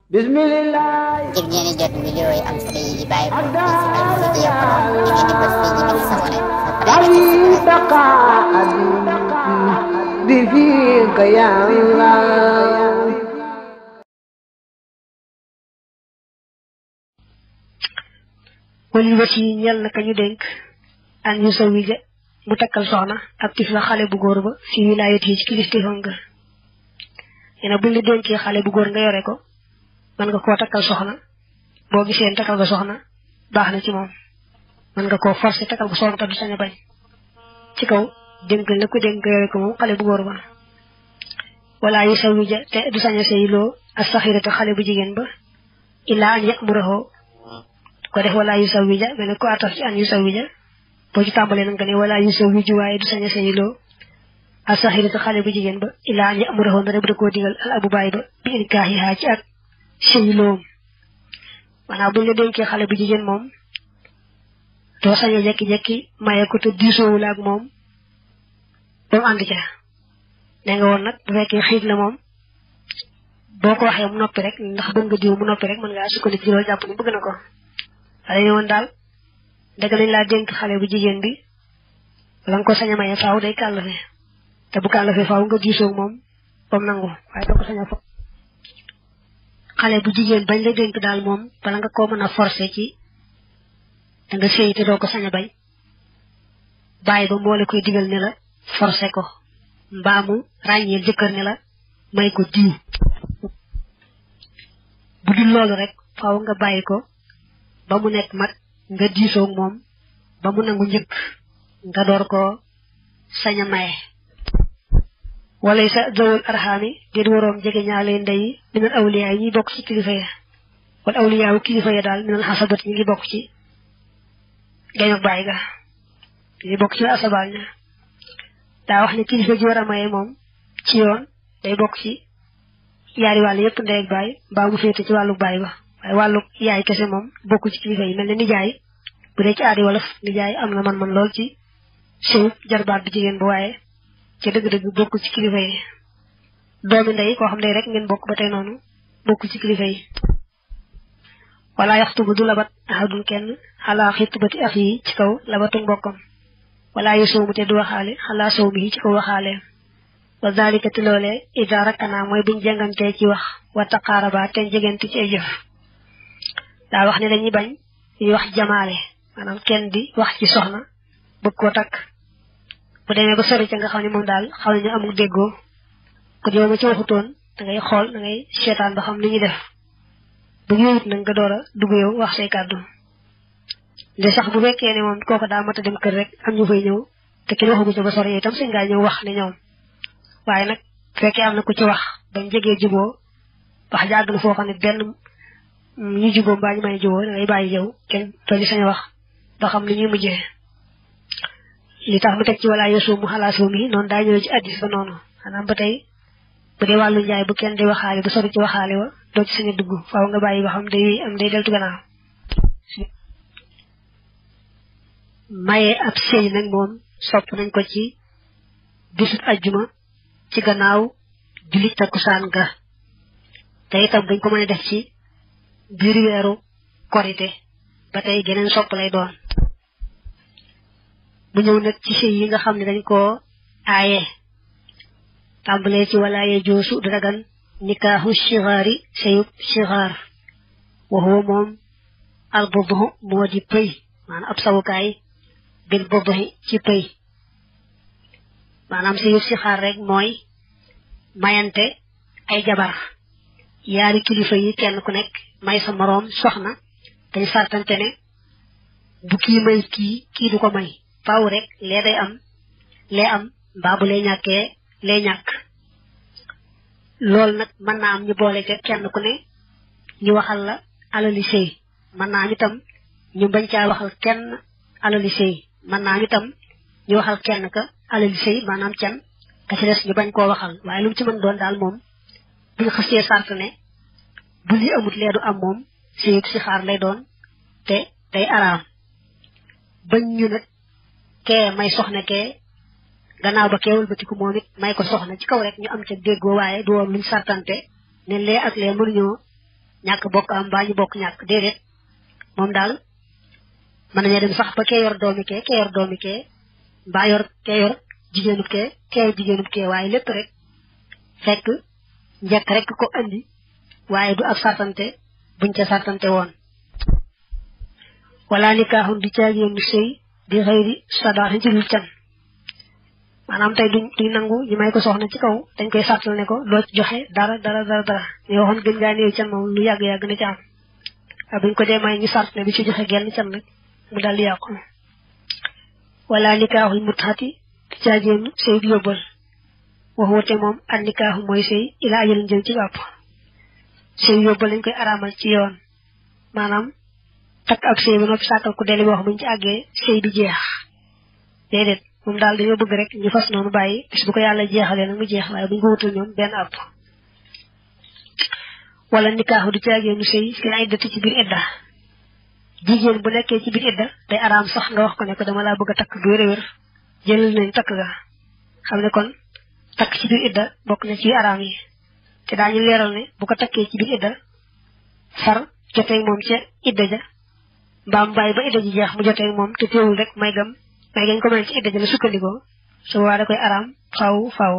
Bismillah. Ngir ngeen di jot vidéo yi am solo yi bàyyi ko ci Al-Mouridiyyah Pro da ngeen di bës fii ñu bind s'abonner ba pare بفيك يا الله. wali wati ñal na kañu denk an ñu sawi ja mu takkal soxna ak tif la xale bu góor ba fi wilayat yi ci kilifteefam nga ena buñ la denkee xale bu góor nga yore ko man nga koo takkal soxna boo giseen takkal ga soxna baax na ci moom man nga koo forcé takkal ko soxna te du sañ a bañ ci kaw dénk la ko dénk nga yore ko moom xale bu góor ba wala yu sawi ja te du sañ a sëyloo as saxirata xale bu jigéen ba illa an ya'murahu ko def wala yu sawija mel ko ataf ci an yu sawija bo ci tambalé nga ne wala yu sawiju waye du saña seylo asahiratu xale bu jigen ba ila ya amurahu ndare bu ko digal al abu bay ba bi ilkahi ha ci ak seylo wana bu ñu denké xale bu jigen mom do saña jekki jekki maye ko te diisowul ak mom bam and ci ne nga won nak bu fekke xit la mom boko waxe mu nopi rek ndax bëgg nga diiw mu nopi rek man nga sukkandiku ci loolu japp ni bëgg na ko xale yi woon daal dëgg lañ laa dénk xale bu jigéen bi la nga ko sañ a maye faaw day kàllafe te bu kàllafe faaw nga diisoog moom bam nangu waaye doo ko sañ a fo xale bu jigéen bañ la dénk daal moom bala nga koo mën a forcé ci da nga sëy te doo ko sañ a bañ bàyyi ba moo la koy digal ne la forcé ko mbaamu ràññeel jëkkër ne la may ko diw bu dul loolu rek faaw nga bàyyi ko ba mu nekk mag nga diisoog moom ba mu nangu njëkk nga door ko sañ a maye wala sa zawul arhami déet waroom jege ñaale ndey minal awliya yi ñuy bokk ci kilifa ya wala awliya wu kilifa ya daal minal xasabat ñi ngi bokk ci gañ ak bàyyi ga ñi bokk ci asabal ña daa wax ne kilifa ji war a maye moom ci yoon day bokk ci yaari wàll yépp ndey ak bàyyi mbaa mu féete ci wàllu bàyyi ba waaye wàllu yaay kese moom bokku ci kilifa yi mel ne nijaay bu dee ci aadi wolof nijaay am na man lool ci sëy jarbaat bi jigéen bu waaye ci dëgg-dëgg bokku ci kilifa yi doomi ndey koo xam ne rek ngeen bokk ba tey noonu bokku ci kilifa yi wala yaxtubu du labat ahadun kenn xalaa xitbati ax yi ci kaw labatu mbokkam wala yu soomu te du waxaale xalaa soow mi ci kaw waxaale wa zalika ti loolee ida rakkana mooy buñ jengantee ci wax wa taqaaraba te jegante ci ay jëf daa wax ne dañuy bañ ñuy wax jamaale maanaam kenn di wax ci soxna bëgg koo takk bu demee ba sori ca nga xam ne moom daal xaw nañu amul déggoo ko yow ma ci waxutoon da ngay xool da ngay seetaan ba xam li ñuy def bu ñëwut nag nga door a dugg yow wax say kàddu de sax bu fekkee ne moom kooku daa mat a dem kër rek am ñu fay ñëw te kenn waxagu ca ba sori itam sëñ ngaa ñëw wax ne ñoom waaye nag fekkee am na ku ci wax bañ jegee juboo wax jàgg na foo xam ne benn ñu juboo mbaa ñu may juboo da ngay bàyyi yow kenn tolli sañ wax ba xam li ñuy mujjee li tax mu teg ci wala yosu mu xalaa soo mi noonu daa ñëw ci addis ba noonu xanaa ba tey bu dee wàllu njaay bu kenn di waxaale bu sori ci waxaale wa doo ci sañ a dugg faaw nga bàyyi ba xam day am day deltu gannaaw maye ab sëy nag moom sopp nañ ko ci bisut ajjuma ci gannaaw julli takkusaan ga te itam dañ ko mën a def ci biir weeru korite ba tey geneen sopp lay doon bu ñëw nag ci sëy yi nga xam ne dañ koo aaye tàmbalee ci walaaye joosu du dagan nikaahu sigaari sëyub sigaar waxuwa moom al bodoxu moo di pëy maanaam ab sawukaay bil bodoxi ci pëy maanaam sëyub sigaar rek mooy mayante ay jabar yaari kilifa yi kenn ku nekk may sa moroom soxna dañ sartante ne bu kii may kii du ko may faaw rek lee day am lee am mbaa bu lee ñàkkee lee ñàkk loolu nag mën naa am ñu boole ca kenn ku ne ñu waxal la alali sëy mën naa am itam ñu bañ caa waxal kenn alali sëy mën naa am itam ñu waxal kenn ka alali sëy maanaam can ka ci des ñu bañ koo waxal waaye lu mu ci mën doon daal moom buñ xasee sart ne bu li amut lee du am moom sëyub si xaar lay doon te day araam bañ ñu nag kee may soxna kee gannaaw ba keewul batiku moom it may ko soxna ci kaw rek ñu am ca déggoo waaye du woon luñ sartante ne lee ak lee mënuñoo ñàkk bokk am mbaa ñu bokk ñàkk déedéet moom daal mën nañu dem sax ba kee yor doomi kee mbaa yor kee yor jigéenub kee yor jigéenub kee waaye lépp rek fekk njëkk rek ko andi waaye du ab sartante buñ ca sartante woon wala nikaaxun di caagéenu sëy di xëyri sadaaxin ci dul can maanaam tey duñ nangu ñu may ko soxna ci kaw dañ koy sartal ne ko doo ci joxe dara ñu waxoon gën ngaa néew can moom lu yàgg na ci am buñ ko dee may ñu sart ne bi ci joxe genn can rek mu dal di yàqu wala nikaaxul mutxati di caagéenu sëy bi yóbbal waxuute moom ak nikaaxu mooy sëy ila ajalin jëm ci bàpp sëy yóbbal lañ koy araamal ci yoon maanaam takk ab sëy ba noppi sàkkal ku deli wax buñ ci àggee sëy bi jeex déedéet moom daal dañoo bëgg rek ñu fas noonu bàyyi bis bu ko yàlla jeexalee nag mu jeex waaye buñ ko wutul ñoom benn àpp wala nikaaxu du caagéenu sëy fi la iddati ci biir idda jigéen bu nekkee ci biir idda day araam sax nga wax ko ne ko dama laa bëgg a takk bu wér jëlal nañ takk ga xam ne kon takk ci biir idda bokk na ci araam yi te daañu leeral ne bu ko takkee ci biir idda far jotee moom ca idda ja mbaam bàyyi ba idda ji jeex mu jotee moom te teewul rek may gañ ko mel ci idda ja la sukkandikoo su waa da koy araam faaw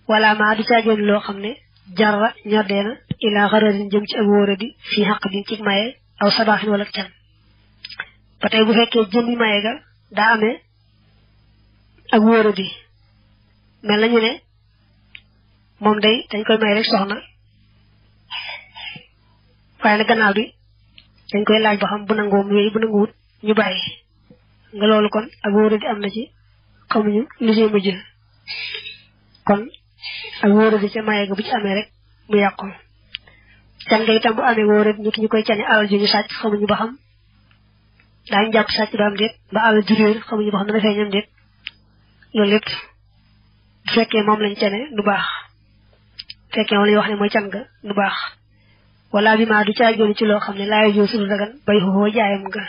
wala maa du caagéen loo xam ne jarra ñoddeena ilaa xararin jëm ci ak wóoradi fii xaq din ci maye aw sadaaxin wala can ba tey bu fekkee jëmmi maye ga daa amee ak wóoradi mel nañu ne moom day dañ koy may rek soxna waaye nag gannaaw bi dañ koy laaj ba xam bu nangoo mu wéy bu nanguwut ñu bàyyi nga loolu kon ak wóoradi am na ci xamuñu lu ci mujj kon ak wóoradi ca maye ga bu ci amee rek mu yàqu can nga itam bu amee wóoradi ñu koy cane alal ju ñu sàcc xamuñu ba xam daañu jàpp sàcc ba am déet ba alal ju réer xamuñu ba xam dana feeñam déet loolu lépp bu fekkee moom lañ cane du baax fekkee moom lañu wax ne mooy can ga du baax wala bi maa du caagéenu ci loo xam ne laayo joo sulu dagan bay xoo jaayam nga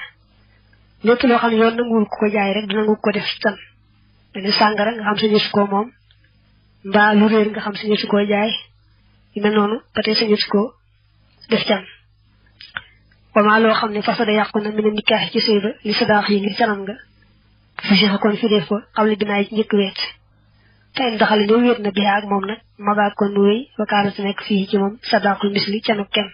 lépp loo xam ne yoon nanguwul ku ko jaay rek du nangu ko def can mene sàngara nga xam sañu su ko moom mbaa lu réer nga xam sañu su ko jaay yu mel noonu ba tey sañu su ko def can wama loo xam ne fasada yàqu na mine nikaax ci sëy ba li sadaax yi ngir canam nga fu si kon fi def ko xam ne binaay ci njëkk weet tey ndaxale ne wéet na bi ak moom nag magaa kon mu wéy wakaana su nekk fii ci moom sadaaxul misli canu kem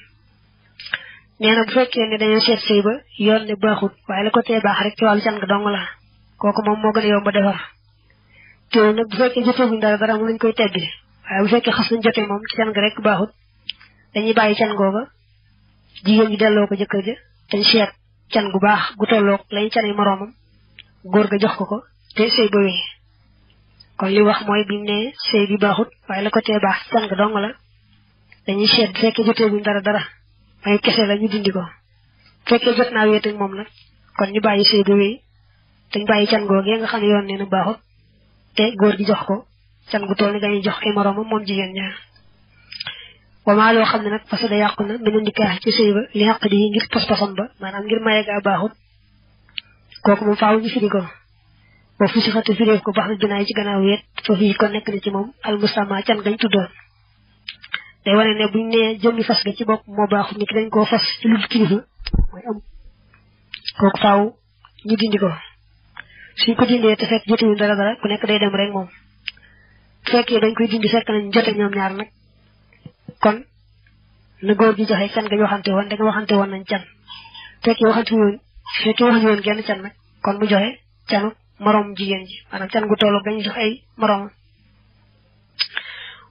nee na bu fekkee ne dañoo seet sëy ba yoon ne baaxut waaye la ko tee baax rek ci wàllu can nga dong la kooku moom moo gën a yomb ba defar teewul nag bu fekkee joteeguñ dara mu lañ koy tebbi waaye bu fekkee xas nañ jotee moom ci can nga rek baaxut dañuy bàyyi can googa jigéen ñi delloo ko jëkkër ja dañ seet can gu baax gu tolloog lañ canee moroomam góor ga jox ko te sëy ba wéy kon li wax mooy bimu ne sëy bi baaxut waaye la ko tee baax can nga dong la dañuy seet bu fekkee joteeguñ dara may kese la ñu dindi ko fekkee jot naa wéet ak moom nag kon ñu bàyyi sëy ba wéy dañ bàyyi can googee nga xam ne yoon nee na baaxut te góor gi jox ko can gu toll ni gañuy jox ay moroomam moom jigéen ña wamaa loo xam ne nag parce que da yàqu na mën a nikaax ci sëy ba li xaq di ngir pas-pasam ba maanaam ngir maye gaa baaxut kooku moom faaw ñu firi ko boo fu si xati firéef ko baax na binaay ci gannaaw wéet foofu yi ko nekk na ci moom almustama can gañ tuddoon day wane ne buñ nee jëmmi fas ga ci bopp moo baaxut ni ki dañ koo fas ci lu kilifa mooy am kooku faaw ñu dindi ko suñ ko dindee te fekk jotuñu dara ku nekk day dem rek moom fekkee dañ koy dindi fekk nañ jote ñoom ñaar nag kon na góor gi joxe can gañ waxante woon da nga waxante woon nañ can fekkee waxuñu woon genn can nag kon mu joxe canu moroom jigéen ji maanaam can gu tollu gañ jox ay moroomam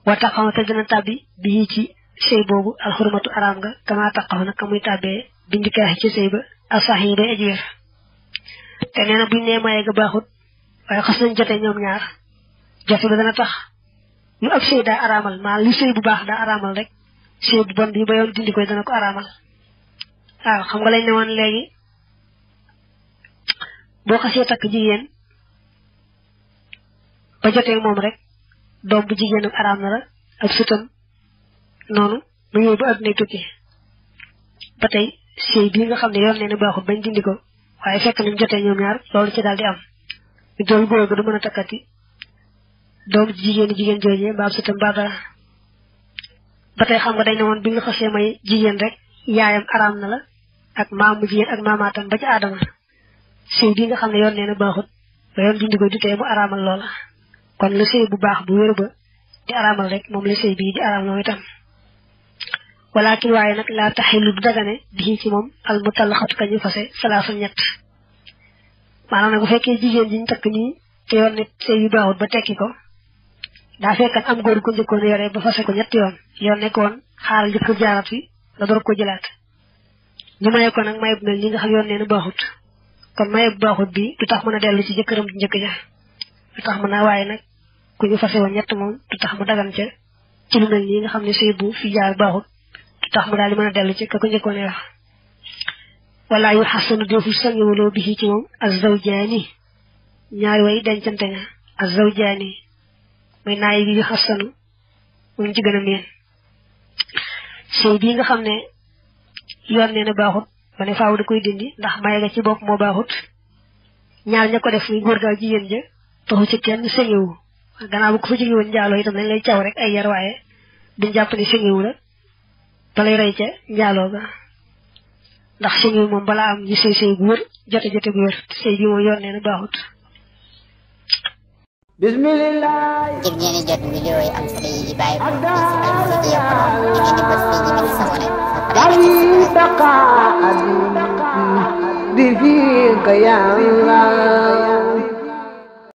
wa taxaw te dina tàbbi bi ci sëy boobu alxurmatu araam nga kama taxaw nag ka muy tàbbee bindikaax ci sëy ba asax yi day aji wér te nee na buñ nee maye ga baaxut waaye xas nañ jote ñoom ñaar jote ba dana tax lu ab sëy daa araamal maa lu sëy bu baax daa araamal rek sëy bu bon bi ba yoon dindi koy dana ko araamal waaw xam nga lañ ne woon léegi boo xasee takk jigéen ba jotee moom rek doom bu jigéenam araam na la ak sutam noonu ba yooyu ba addunay tukki ba tey sëy bii nga xam ne yoon nee na baaxut bañ dindi ko waaye fekk nañ jotee ñoom ñaar loolu ci daal di am ñu dool góor ga du mën a takkati doom jigéen joojee mbaa sutam mbaa dara batay xam nga dañ ne woon bi nga xasse may jigen rek yaayam aram na la ak maamu jigen ak maamaatam ba ci adama sey bi nga xamne yoon neena baxut ba yoon dindi ko du tay mu aramal loola kon le sey bu baax bu wër ba di aramal rek mom le sey bi di aram no itam walakin waye nak la tahilu dagane bi ci mom al mutallakhatu kañu fassé salasa ñett manam nak bu fekke jigen ji ñu tak ni te yoon nit sey yu baaxut ba tekki ko da fekkat am goor ko jikko yoré ba fassé ko ñett yoon nekkon xaaral jikko jaarat fi la door ko jëlat ñu maye ko nak maye bu mel ni nga xam yoon neena baaxut kon maye bu baaxut bi du tax mëna delu ci jëkëram ju ñëk ja du tax mëna waye nak ku ñu fassé won ñett mom du tax mu dagan ci ci lu mel ni nga xam ne sey bu fi jaar baaxut du tax mu dal mëna delu ci ka ko ñëkko ne wax wala yu hasanu defu sangi wolo bi ci mom az-zawjani ñaar way dencante nga az-zawjani may naay bi yu hasanu mu ci gëna meen sey bi nga xamne yoon neena baaxut bané faaw da koy dindi ndax maye ga ci bok mo baaxut ñaar ñako def muy goor ga jigen ja taxu ci kenn señewu gannaaw bu ko fa jigi won jaalo itam dañ lay ciaw rek ay yar waye duñ japp ni señewu la balay ray ca jaalo ga ndax señewu mom bala am ñu sey sey gu wër jote jote gu wër sey bi mo yoon neena baaxut bismillah ngir ñeene jot vidéo yi am solo yi di bàyyi ko ci Al-Mouridiyyah ngeen di bës fii ci biir Savone bi fiika ya Allah